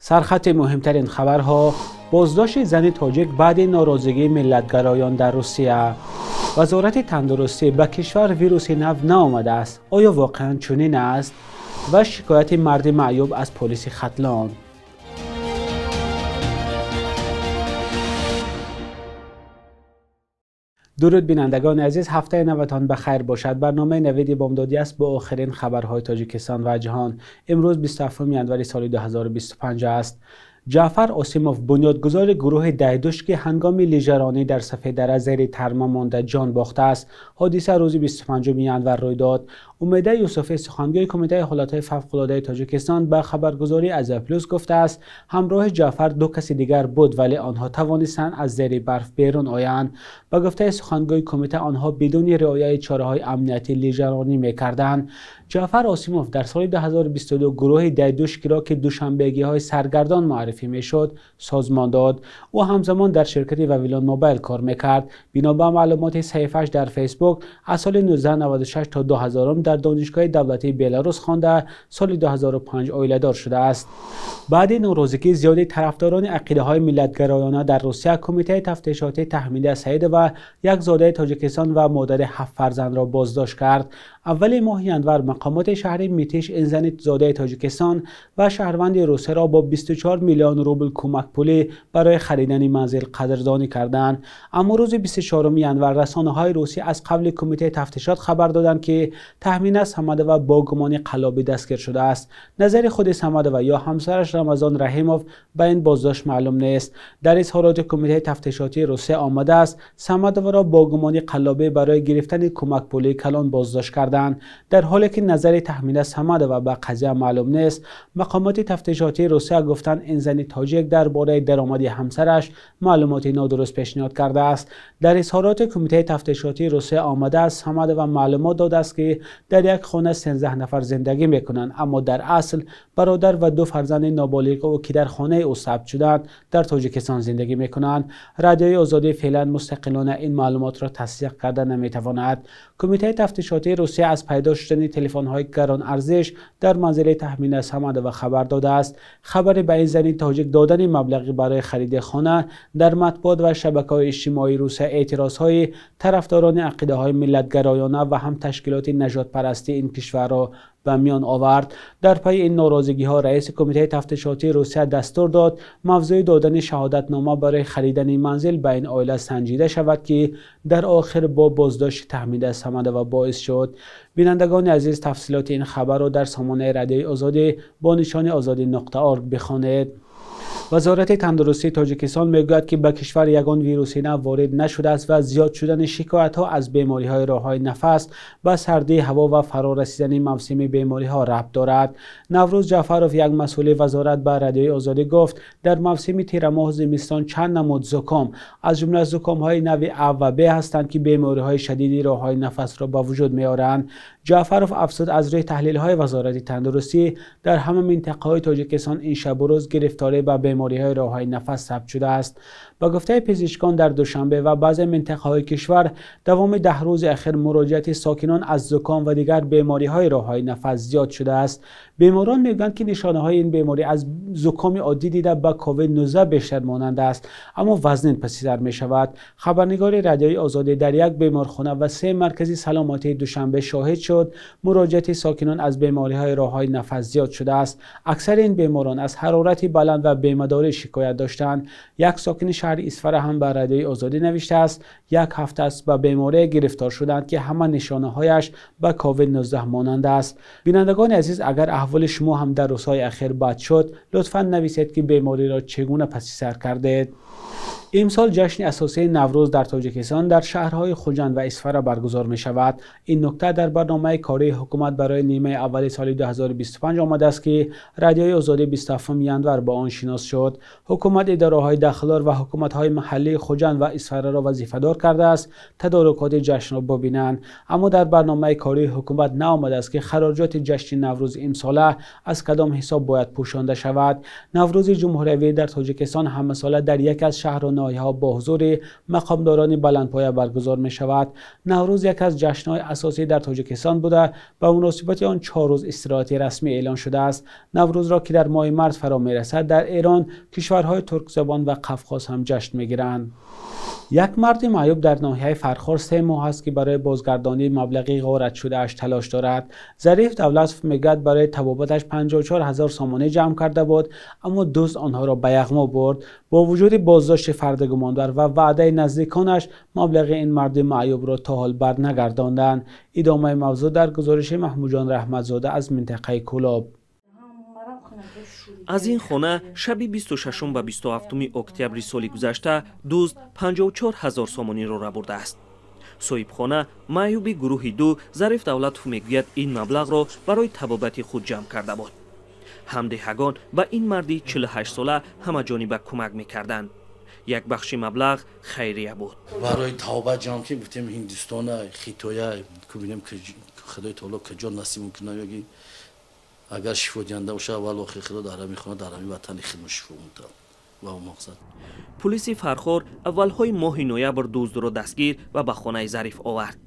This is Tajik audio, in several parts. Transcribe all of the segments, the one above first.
Сархати муҳимтарин хабарҳо: боздошти зани тоҷик баъди норозигии миллатгароён дар Русия. Вазорати тандурустӣ ба кишвар вируси нав наомадааст. Оё воқеан чунин аст? Ва шикояти марди маъюб аз полиси Хатлон. Дуруд бинандагони азиз, ҳафтаи наватон ба хайр бошад. Барномаи Навиди Бомдодӣ аст бо охирин хабарҳои Тоҷикистон ва ҷаҳон. Имрӯз 27 январи соли 2025 аст. Ҷаъфар Осимов, бунёдгузори гурӯҳи Дайдуш, ки ҳангоми лижаронӣ дар Сафеддара зери тарма монда ҷон бохтааст. Ҳодиса рӯзи 25 январ рӯй дод. Умеда Юсуфӣ, сухангӯи Кумитаи ҳолатҳои фавқулодаи Тоҷикистон, ба хабаргузории Азия Плюс гуфтааст, ҳамроҳи Ҷаъфар ду каси дигар буд, вале онҳо тавонистанд аз зери барф берун оянд. Ба гуфтаи сухангӯи кумита, онҳо бидуни риояи чораҳои амниятӣ лижаронӣ мекарданд. Ҷаъфар Осимов дар соли 2022 гурӯҳи Дайдушкиро, ки душанбегиҳои саргардон муаррифӣ мешуд, созмон дод. Ӯ ҳамзамон дар ширкати Вавилон Мобайл кор мекард. Бино ба маълумоти саҳифааш дар Фейсбук, аз соли 1996 то 2000 дар Донишгоҳи давлатии Беларус хонда, соли 2005 оиладор шудааст. Баъди норозигии зиёди тарафдорони ақидаҳои миллатгароёна дар Русия, Кумитаи тафтишотӣ Таҳмида Саидова, як зодаи Тоҷикистон ва модари 7 фарзандро боздошт кард. Аввали моҳи январ мақомоти шаҳри Митиш ин зани зодаи Тоҷикистон ва шаҳрванди Русияро бо 24 миллион рубл кӯмакпулӣ барои харидани манзил қадрдонӣ карданд. Аммо рӯзи 24 январ расонаҳои русӣ аз қавли Кумитаи тафтишот хабар доданд, ки Таҳмина Самадова бо гумони қаллобӣ дастгир шудааст. Назари худи Самадова ё ҳамсараш Рамазон Раҳимов ба ин боздошт маълум нест. Дар изҳороти Кумитаи тафтишотии Русия омадааст, Самадоваро бо гумони қаллобӣ барои гирифтани кӯмакпулии калон боздошт карданд. Дар ҳоле ки назари Таҳмина Самадова ба қазия маълум нест, мақомоти тафтишотии Русия гуфтанд, ин зани тоҷик дар бораи даромади ҳамсараш маълумоти нодуруст пешниҳод кардааст. Дар изҳороти Кумитаи тафтишотии Русия омадааст, Самадова маълумот додааст, ки дар як хона 13 нафар зиндагӣ мекунанд, аммо дар асл бародар ва ду фарзанди ноболиғи ӯ, ки дар хонаи ӯ сабт шуданд, дар Тоҷикистон зиндагӣ мекунанд. Радиои Озодӣ феълан мустақилона ин маълумотро тасдиқ карда наметавонад. Кумитаи тафтишотии Русия аз пайдо шудани телефонҳои гаронарзиш дар манзили Таҳмина Самадова хабар додааст. Хабари ба ин зани тоҷик додани маблағи барои хариди хона дар матбуот ва шабакаҳои иҷтимоии Русия эътирозҳои тарафдорони ақидаҳои миллатгароёна ва ҳам ташкилоти нажодпарастии ин кишварро ба миён овард. Дар пайи ин норозигиҳо раиси Кумитаи тафтишотии Русия дастур дод, мавзӯи додани шаҳодатнома барои харидани манзил ба ин оила санҷида шавад, ки дар охир бо боздошти Таҳмида Самадова боис шуд. Бинандагони азиз, тафсилоти ин хабарро дар сомонаи Радиои Озодӣ бо нишони озодӣ.org бихонед. Вазорати тандурустии Тоҷикистон мегӯяд, ки ба кишвар ягон вируси нав ворид нашудааст ва зиёд шудани шикоятҳо аз бемориҳои роҳҳои нафас ба сардии ҳаво ва фаро расидани мавсими бемориҳо рабт дорад. Наврӯз Ҷаъфаров, як масъули вазорат, ба Радиои Озодӣ гуфт, дар мавсими тирамоҳ зимистон чанд намуд зуком, аз ҷумла зукомҳои нави А ва Б ҳастанд, ки бемориҳои шадиди роҳҳои нафасро ба вуҷуд меоранд. Ҷаъфаров афзуд, аз рӯи таҳлилҳои Вазорати тандурустӣ дар ҳама минтақаҳои Тоҷикистон ин шабу рӯз гирифторӣ ба бемориҳои роҳҳои нафас сабт шудааст. Ба гуфтаи пизишкон, дар Душанбе ва баъзе минтақаҳои кишвар давоми 10 рӯзи ахир муроҷиати сокинон аз зуком ва дигар бемориҳои роҳҳои нафас зиёд шудааст. Беморон мегӯянд, ки нишонаҳои ин беморӣ аз зукоми оддӣ дида ба COVID-19 бештар монанд аст, аммо вазнин паситар мешавад. Хабарнигори Радиои Озодӣ дар як беморхона ва 3 маркази саломатии Душанбе шоҳид шуд, муроҷиати сокинон аз бемориҳои роҳҳои нафас зиёд шудааст. Аксари ин беморон аз ҳарорати баланд ва бемадорӣ шикоят доштанд. Як сокини шаҳри Исфара ҳам ба Радиои Озодӣ навиштааст, як ҳафта аст ба беморӣ гирифтор шуданд, ки ҳама нишонаҳояш ба COVID-19 монанд аст. Бинандагони азиз, агар аҳволи шумо ҳам дар рӯзҳои ахир бад шуд, лутфан нависед, ки бемориро чӣ гуна паси сар кардед. Имсол ҷашни асосии Наврӯз дар Тоҷикистон дар шаҳрҳои Хуҷанд ва Исфара баргузор мешавад. Ин нукта дар барномаи кории ҳукумат барои нимаи аввали соли 2025 омадааст, ки Радиои Озодӣ 27 январ бо он шинос шуд. Ҳукумат идораҳои дахлдор ва ҳукуматҳои маҳаллии Хуҷанд ва Исфараро вазифадор кардааст тадорукоти ҷашнро бибинанд. Аммо дар барномаи кории ҳукумат наомадааст, ки хароҷоти ҷашни Наврӯз имсола аз кадом ҳисоб бояд пӯшонда шавад. Наврӯзи ҷумҳуриявӣ дар Тоҷикистон ҳамасола дар яке аз шаҳру ноҳияҳо бо ҳузури мақомдорони баландпоя баргузор мешавад. Наврӯз яке аз ҷашнҳои асосӣ дар Тоҷикистон буда, ба муносибати он 4 рӯз истироҳати расмӣ эълон шудааст. Наврӯзро ки дар моҳи март фаро мерасад, дар Эрон, кишварҳои туркзабон ва Қафқоз ҳам ҷашн мегиранд. Як марди маъюб дар ноҳияи Фархор 3 моҳ аст ки барои бозгардонии маблағи ғоратшудааш талош дорад. Зариф Давлатов мегӯяд барои табобаташ 54 ҳазор сомонӣ ҷамъ карда буд, аммо дузд онҳоро ба яғмо бурд. Бо вуҷуди боздошти фарди гумонбар ва ваъдаи наздиконаш, маблағи ин марди маъюбро то ҳол барнагардонданд. Идомаи мавзӯъ дар гузориши Маҳмудҷон Раҳматзода аз минтақаи Кӯлоб. Аз ин хона шаби 26 ва 27 октябри соли гузашта дузд 54 ҳазор сомониро рабурдааст. Соҳибхона маъюби гурӯҳи 2 Зариф Давлатов мегӯяд ин маблағро барои табобати худ ҷамъ карда буд. Ҳамдеҳагон ба ин марди 48-сола ҳамаҷониба кӯмак мекарданд. Як бахши маблағ хайрия буд. Барои тавба ҷамъ ки гуфтем Ҳиндустона, Хитоя, бинем Худои таоло куҷо насиб мекунад, ёки агар шифо диҳанда бошад, аввал охир Худо дар ҳамин хона, дар ҳамин ватани худмо шифо мудад ва он мақсад. Пулиси Фархор аввалҳои моҳи ноябр дуздро дастгир ва ба хонаи Зариф овард.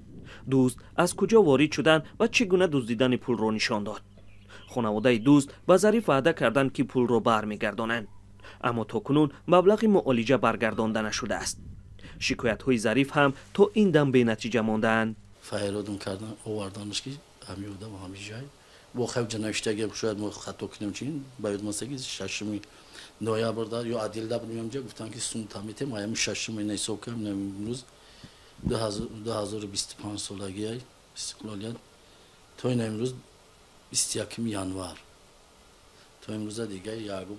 Дузд аз куҷо ворид шудан ва чӣ гуна дуздидани пулро нишон дод. Хонаводаи дузд ба Зариф ваъда карданд, ки пулро бармегардонанд, аммо то кунун маблағи муолиҷа баргардонда нашудааст. Шикоятҳои Зариф ҳам то ин дам бенатиҷа мондаанд. Файродум кардан, оварданаш ки ҳамин одам ҳамин ҷай бо хайв навиштаги, шояд мо хато кунем, чин ба ёд моста ки 6 ноябр да ё адилда будем, ҷа гуфтан ки сум тамитем, аями 6 ина ҳисоб кунем, имрӯз 2025 солаги истиқлолият, то ин имрӯз 21 январ, то имрӯза дига ягум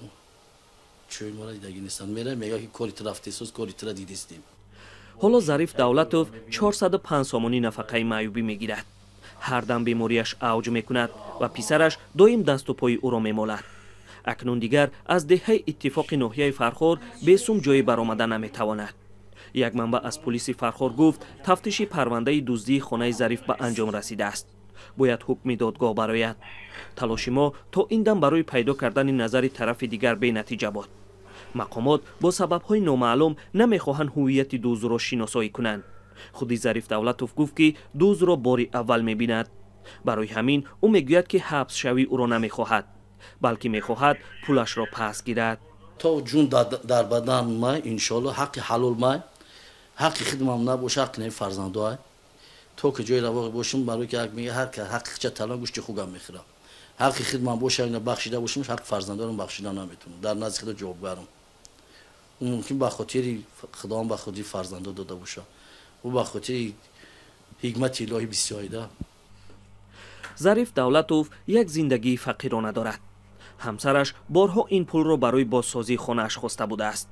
чӯй мора дидаги нестанд. Мера мега ки кори ту рафтесоз, кори тура дидистем. Ҳоло Зариф Давлатов 405 сомонӣ нафақаи маъюбӣ мегирад. Ҳар дам бемориаш авҷ мекунад ва писараш доим дасту пои ӯро мемолад. Акнун дигар аз деҳаи иттифоқи ноҳияи Фархор бесум ҷое баромада наметавонад. Як манбаъ аз пулиси Фархор гуфт, тафтиши парвандаи дуздии хонаи Зариф ба анҷом расидааст. Бояд ҳукми додгоҳ барояд. Талоши мо то ин дам барои пайдо кардани назари тарафи дигар бенатиҷа буд. Мақомот бо сабабҳои номаълум намехоҳанд ҳуввияти дуздро шиносоӣ кунанд. Худи Зариф Давлатов гуфт, ки дуздро бори аввал мебинад. Барои ҳамин ӯ мегӯяд, ки ҳабсшавӣ ӯро намехоҳад, балки мехоҳад пулашро пас гирад. То ҷун дар бадан май, иншоалло ҳаққи ҳалол май, ҳаққи хидмам набоша, ҳаққи наи фарзандоай. То ки ҷои равоқи бошам, барои ки мега ҳар ка ҳаққи хича талан гӯшти хугам мехӯрам. Ҳаққи хидмам боша, ина бахшида бошам, ҳаққи фарзандорам бахшида наметавонам. Дар назди Худо ҷавобгарам. Ӯ мумкин ба хотири Худованд, ба хотири фарзандо дода боша. Ӯ ба хотири ҳикмати илоҳӣ бисёрида. Зариф Давлатов як зиндагии фақирона дорад. Ҳамсараш борҳо ин пулро барои бозсозии хонааш хоста будааст.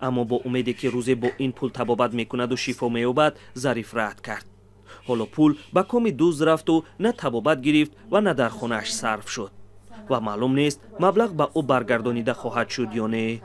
Аммо бо умеде ки рӯзе бо ин пул табобат мекунаду шифо меёбад, Зариф рад кард. Ҳоло пул ба коми дузд рафту на табобат гирифт ва на дар хонааш сарф шуд. Ва маълум нест маблағ ба ӯ баргардонида хоҳад шуд ё не.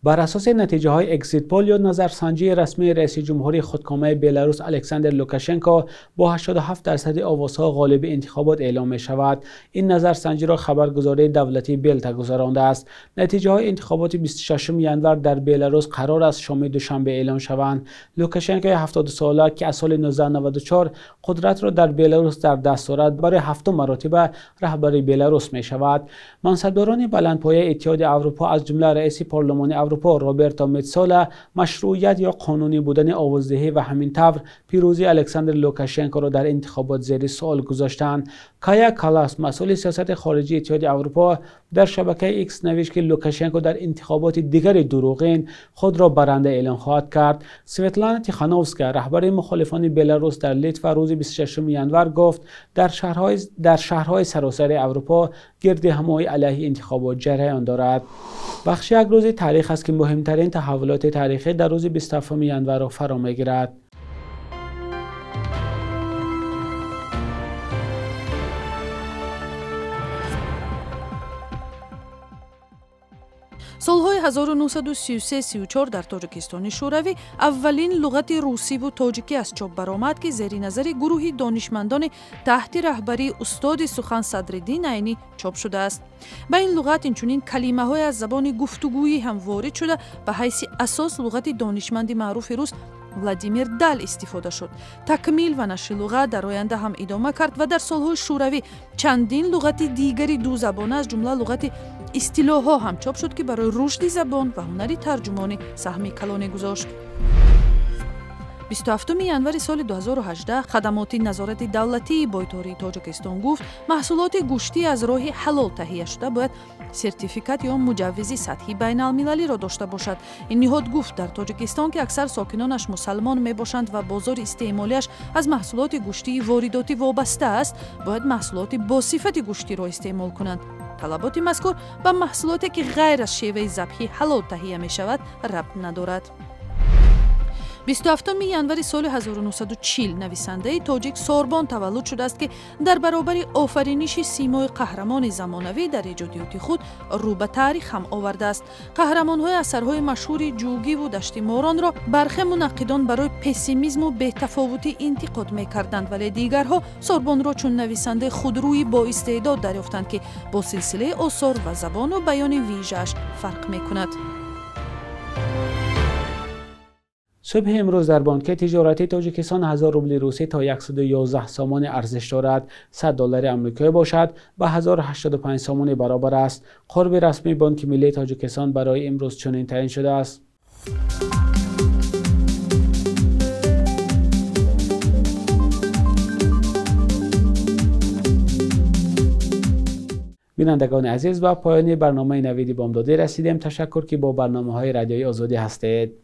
Бар асоси натиҷаҳои экзит пол ё назарсанҷии расмии раиси ҷумҳурии худкомаи Беларус Александр Лукашенко бо 87% овозҳо ғолиби интихобот эълом мешавад. Ин назарсанҷиро хабаргузории давлатии Белта гузарондааст. Натиҷаҳои интихоботи 26 январ дар Беларус қарор аст шоми душанбе эълон шаванд. Лукашенко 72-сола ки аз соли 1994 қудратро дар Беларус дар даст дорад, барои ҳафтум маротиба раҳбари Беларус мешавад. Мансабдорони баландпояи Иттиҳоди Аврупо аз ҷумла раиси Парлумони Аврупо Роберто Метсола машрӯият ё қонунӣ будани овоздиҳӣ ва ҳамин тавр пирӯзии Александр Лукашенкоро дар интихобот зери суол гузоштанд. Кая Калас, масъули сиёсати хориҷии Иттиҳоди Аврупо, дар шабакаи Икс навишт, ки Лукашенко дар интихоботи дигари дурӯғин худро баранда эълон хоҳад кард. Светлана Тихановская, раҳбари мухолифони Беларус дар Литва, рӯзи 26 январ гуфт дар шаҳрҳои саросари Аврупо гирдиҳамоӣ алайҳи интихобот ҷараён дорад. Бахши як рӯзи таърих аст, ки муҳимтарин таҳаввулоти таърихӣ дар рӯзи 27 январро фаро мегирад. Солҳои 1933-34 дар Тоҷикистони Шӯравӣ аввалин луғати русиву тоҷикӣ аз чоп баромад, ки зери назари гурӯҳи донишмандони таҳти раҳбарии устоди сухан Садриддин Айнӣ чоп шудааст. Ба ин луғат инчунин калимаҳое аз забони гуфтугӯӣ ҳам ворид шуда, ба ҳайси асос луғати донишманди маъруфи рус Владимир Дал истифода шуд. Такмил ва нашри луғат дар оянда ҳам идома кард ва дар солҳои шӯравӣ чандин луғати дигари дузабона, аз ҷумла луғати истилоҳҳо ҳам чоп шуд, ки барои рушди забон ва ҳунари тарҷумонӣ саҳми калоне гузошт. 27 январи соли 2018 хадамоти назорати давлатии бойтории Тоҷикистон гуфт, маҳсулоти гӯштӣ аз роҳи ҳалол таҳия шуда бояд сертификат ё муҷаввизи сатҳи байналмилалиро дошта бошад. Ин ниҳод гуфт, дар Тоҷикистон, ки аксар сокинонаш мусалмон мебошанд ва бозори истеъмолиаш аз маҳсулоти гӯштии воридотӣ вобаста аст, бояд маҳсулоти босифати гӯштиро истеъмол кунанд. Талаботи мазкур ба маҳсулоте, ки ғайр аз шеваи забҳи ҳалол таҳия мешавад, рабт надорад. 27 январи соли 1940 нависандаи тоҷик Сорбон таваллуд шудааст, ки дар баробари офариниши симои қаҳрамони замонавӣ дар эҷодиёти худ рӯ ба таърих ҳам овардааст. Қаҳрамонҳои асарҳои машҳури Ҷугиву Дашти Моронро бархе мунаққидон барои пессимизму бетафовутӣ интиқод мекарданд, вале дигарҳо Сорбонро чун нависандаи худрӯи боистеъдод дарёфтанд, ки бо силсилаи осор ва забону баёни вижааш фарқ мекунад. Субҳи имрӯз дар бонки тиҷоратии Тоҷикистон 1000 рубли русӣ то 111 сомонӣ арзиш дорад. 100 доллари амрикоӣ бошад ба 1085 сомонӣ баробар аст. Қурби расмии Бонки миллии Тоҷикистон барои имрӯз чунин таъин шудааст. Бинандагони азиз, ба поёни барномаи Навиди Бомдодӣ расидем. Ташаккур, ки бо барномаҳои Радиои Озодӣ ҳастед.